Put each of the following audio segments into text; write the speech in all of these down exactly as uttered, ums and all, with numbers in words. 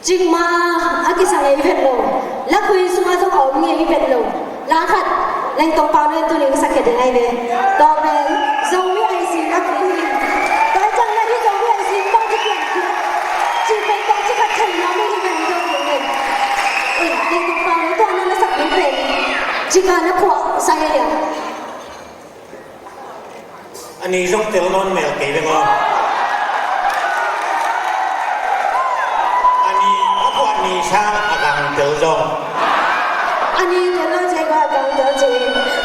Cikmah a kisang ngei vet lo. Lakhuih sungah zong a om ngei vet lo. La khat Lengtong Pau in tuni ka sakkhia ding ahi ve. Tua pen Zomi I C lakhuih hi. Tua ciang na hi Zomi I C bang ci pian hi. Ci pen tawh ci khat thei na mi hi ven Zomi pen. Eh, Lengtong Pau in tua na na sak mi pen cika na phuah sa ngei a. A ni zong tel nawn mel kei veng aw. A ni a phuah ni sang a gang tel zong. A ni tel lo cei ko a gang tel cei.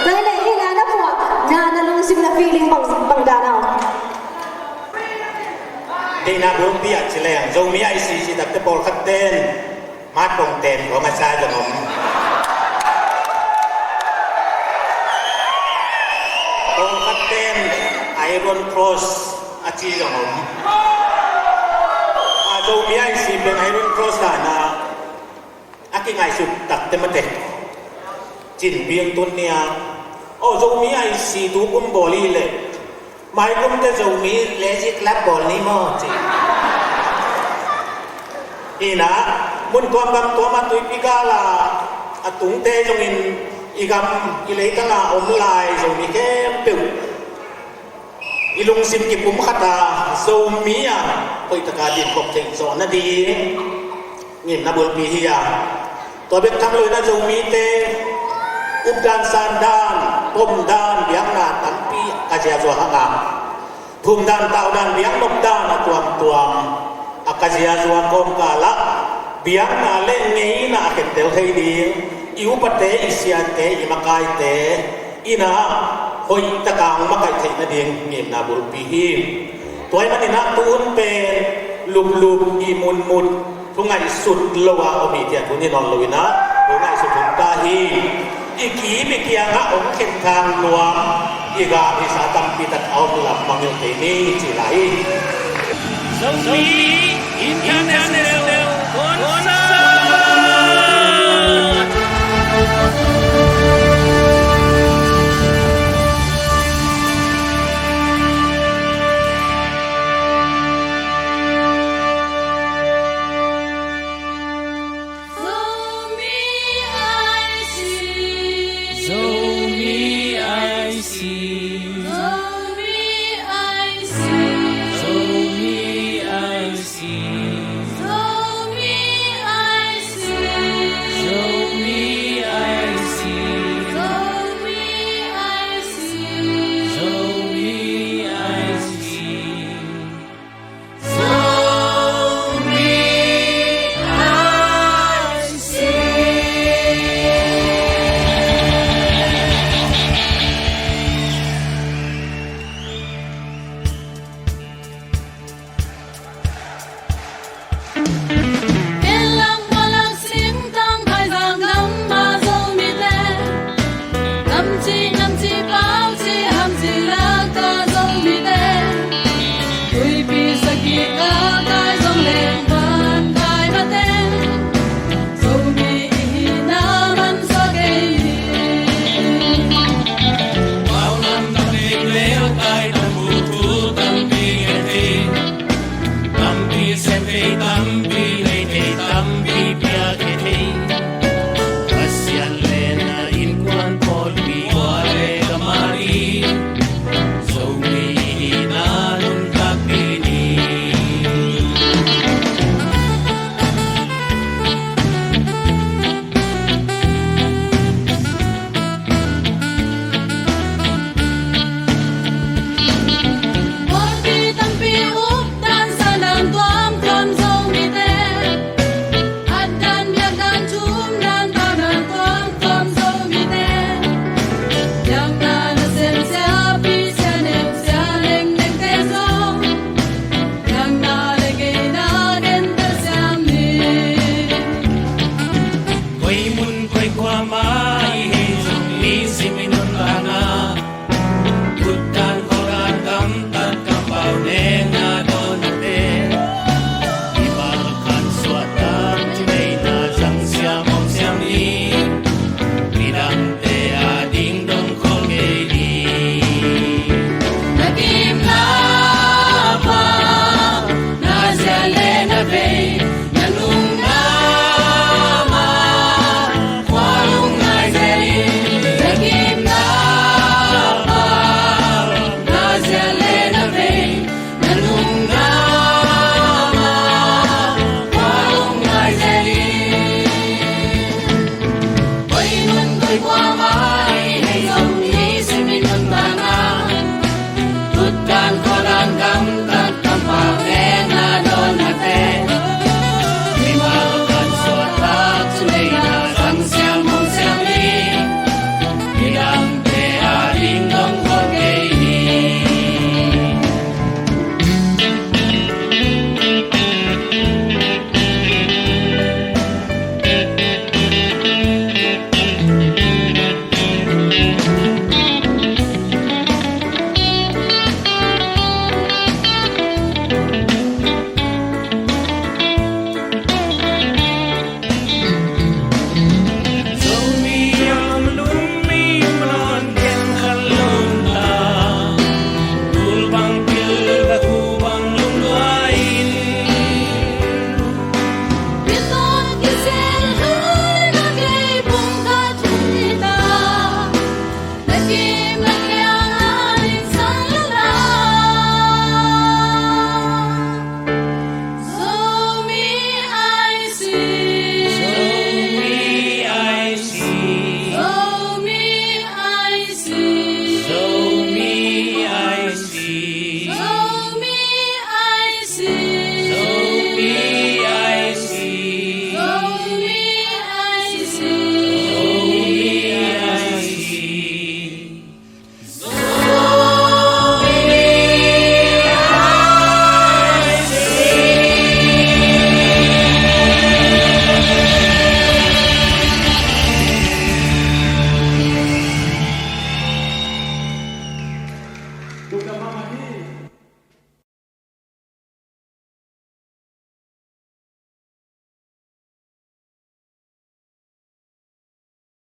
Tua hi leh hih na na phuah na na lungsim na feeling bang, bang dan aw. Deihna bulpi ah ci leng Zomi I C C takte pawlkhat ten Mat kong ten kong a sa zong om. Kong khat ten Iron Cross a ci zong om. A Zomi I C pen Iron Cross dan a a kingaihsut takte mate. Cin piang tun nia. O Zomi I C tu kum bawl i leh Maikum te Zomi Lazy Club bawl ni maw ci. Ina mun tuam gam tuam a tuipi gala a tungte zongin i gam i leitanga om lai Zomi khempeuh i lungsim kipum khata Zomi a hoihtaka dinkhop theih zawh nading ngimna bulpi hi a. Tua bek tham loin a Zomite updan sandan pomdan biakna tampi a ka ziazua hanga thumdan taudan biaknopdan a tuamtuam a ka ziazua kawmkalah biakna le ngeina a khentel thei ding i upate i siate i makaite ina hoihtaka hong makaih theih nading ngimna bulpi hi. Tua ahih manin ah tu hun pen luplup i munmut thu ngaihsut lo a om i ciat hun hi nawn loin ah thu ngaihsut hun ta hi. I kim i kiangah hong khenkhang nuam i gam i sa tampi tak a om lam mangngilh kei ni ci lai hi. Zomi International Concert. Zomi I C. Zomi I C. Zomi I C. Zomi I C. Zomi I C. Zomi I C. Zomi I C. Zomi I C. Inn lang, ma lang, singtang, Kaizang gam a Zomite, namci namci, pauci hamci lak a Zomite, tuipi sakhi kalkai zong leng vankai mate, Zomi i hihna mansuak kei hi. Paulam tampi leukai tambu thu tampi ngen hi. Tampi sem thei, tampi nei thei, tampi pia thei. Pasian le na innkuan pawlpi, tua le ka mani, Zomi i hihna nuntakpi ni. Pawlpi tampi updan sandan tuamtuam Zomite, hatdan biakdan thumdan paudan tuamtuam Zomite, biakna nasem siapi sianem sialengnengte zong biakna le ngeina gentel siam ni. Koi mun koi khua mah i hei zong mi sim i nuntakna, utdan khawldan gamtat kampau ne